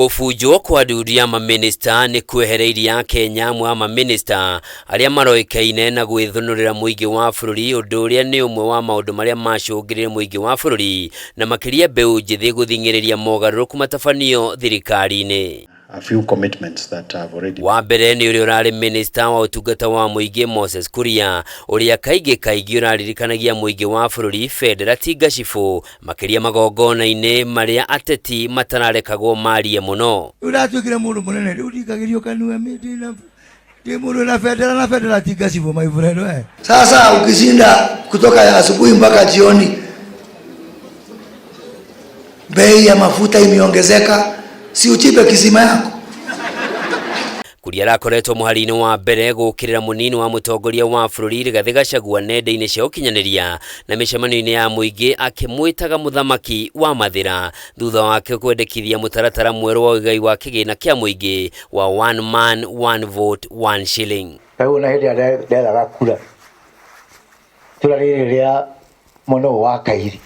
Kũbunjwo kwa ndundu ya mamĩnĩsta nĩ kwehereirie Akenya amwe a mamĩnĩsta arĩa maroĩkaine na gwĩthũnũrĩra mũingĩ wa bũrũri, ũndũ ũrĩa nĩ ũmwe wa maũndũ marĩa macũngĩrĩire mũingĩ wa bũrũri na makĩria mbeũ njĩthĩ gũthing'ĩrĩria mogarũrũku matabanio thirikari-inĩ. A few commitments that have already Wa mbere nĩ ũrĩa ũrarĩ minista wa ũtungata wa mũingĩ Moses Kuria, ũrĩa kaingĩ kaingĩ ũraririkanagia mũingĩ wa bũrũri bendera ti ngacibũ, makĩria magongona-inĩ marĩa ateti matararekagwo marie mũno. Rĩu ndatuĩkire mũndũ mũnene, rĩu ndikagĩrio kanua ndĩ mũndũ na bendera, na bendera ti ngacibũ, my friend we. Sasa ukishinda kutoka ya asubuhi mpaka jioni, bei ya mafuta imeongezeka, si uchipe kisima yako? Kuria arakoretwo mũhari-inĩ wa mbere gũkĩrĩra mũnini wa mũtongoria wa bũrũri Rigathĩ Gachagua nenda-inĩ cia ũkinyanĩria na mĩcemanio-inĩ ya mũingĩ, akĩmwĩtaga mũthamaki wa mathĩra thutha wake kwendekithia mũtaratara mwerũ wa ũigai wa kĩgĩna kĩa mũingĩ wa one man one vote one shilling. Rĩu na hĩndĩ ĩrĩa ndethaga kura, itũra rĩrĩ rĩa mwena ũyũ wa Kairi,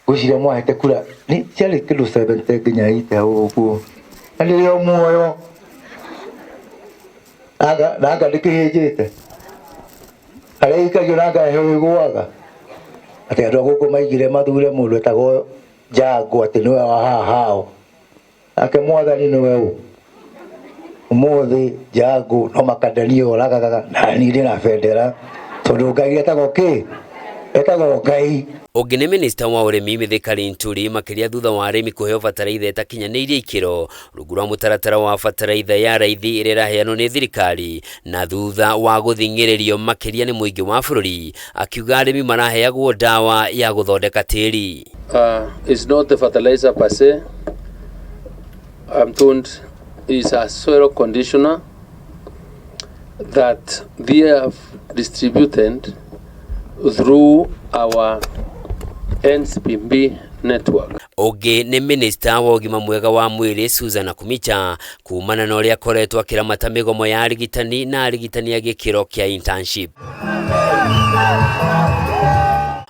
ngwĩciria mwahete kura nĩ ciarĩ kĩndũ 70 nginya 80 hau ũguo, na ndĩrĩ o muoyo, nanga ndĩkĩhĩnjĩte harĩa ikagio, nanga heho ĩgũaga atĩ andũ a gũkũ maigire mathure mũndũ etagwo Jango atĩ nĩwe wa haha hao, nake mwathani nĩwe ũ ũmũthĩ Jango no makandania oragaga, na niĩ ndĩ na bendera tondũ Ngai etagwo kĩ? Etagwo Ngai. Ũngĩ nĩ minista wa ũrĩmi Mithika Linturi, makĩria thutha wa arĩmi kũheo bataraitha ĩtakinyanĩirie ikĩro rungu rwa mũtaratara wa bataraitha ya raithi ĩrĩa ĩraheanwo nĩ thirikari, na thutha wa gũthing'ĩrĩrio makĩria nĩ mũingĩ wa bũrũri, akiuga arĩmi maraheagwo ndawa ya gũthondeka tĩri. It's not the fertilizer per se. I'm told it's a soil conditioner that they have distributed through our NCPB network. Ũngĩ nĩ minista wa ũgima mwega wa mwĩrĩ Susan Nakhumicha, kumana na ũrĩa akoretwo akĩramata mĩgomo ya arigitani na arigitani a gĩkĩro kĩa internship.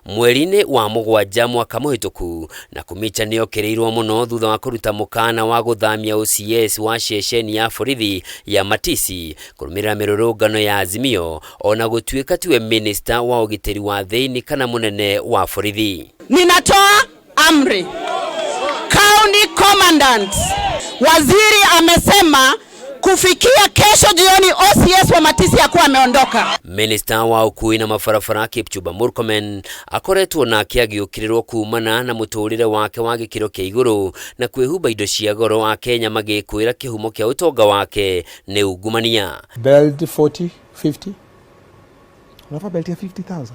Mweri-inĩ wa mũgwanja mwaka mũhĩtũku, Nakhumicha nĩokĩrĩirwo mũno thutha wa kũruta mũkana wa gũthamia OCS wa ceceni ya borithi ya Matisi kũrũmĩrĩra mĩrũrũngano ya Azimio, ona gũtuĩka tiwe minista wa ũgitĩri wa thĩinĩ kana mũnene wa borithi. Ninatoa amri. County Commandant, waziri amesema kufikia kesho jioni OCS wa Matisi akuwa ameondoka. Minista wa ũkui na mabarabara Kipchumba Murkomen akoretwo nake agĩũkĩrĩrwo kumana na mũtũrĩre wake wa gĩkĩro kĩa igũrũ na kwĩhumba indo cia goro, Akenya magĩkwĩra kĩhumo kĩa ũtonga wake nĩ ungumania. Belt 40, 50. Unavaa belt ya 50,000?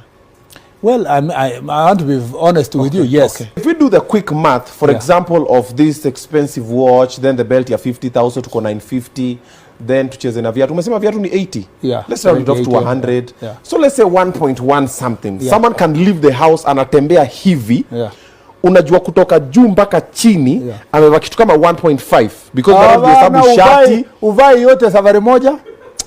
Well, I want to be honest with you, yes. Okay. If we do the quick math, for example, of this expensive watch, then the belt ya 50,000 tuko 950, then tucheze na viatu. Umesema viatu ni 80. Yeah. Let's round it off to 80, 100. Yeah. So let's say 1.1 something. Someone can leave the house anatembea hivi. Unajua kutoka juu mpaka chini amevaa kitu kama 1.5 because bado Hapana, hesabu shati. Uvai yote safari moja,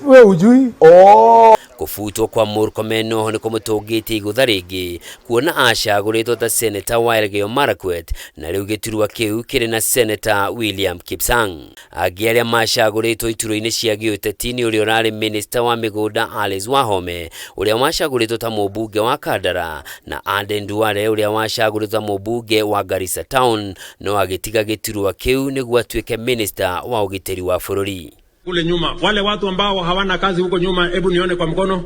we ujui. Oh. Kũbutwo kwa Murkomen noho nĩ kũmũtũngĩtie igũtha rĩngĩ kuona acagũrĩtwo ta seneta wa Elgeyo Marakwet, na rĩu gĩturwa kĩu kĩrĩ na seneta William Kipsang. Angĩ arĩa macagũrĩtwo iturwa-inĩ cia gĩũteti nĩ ũrĩa ũrarĩ minista wa mĩgũnda Alice Wahome, ũrĩa wacagũrĩtwo ta mũmbunge wa Kandara, na Aden Duale ũrĩa wacagũrĩtwo ta mũmbunge wa Garissa Town, no agĩtiga gĩturwa kĩu nĩguo atuĩke minista wa ũgitĩri wa bũrũri. Kule nyuma, wale watu ambao hawana kazi huko nyuma, hebu nione kwa mkono.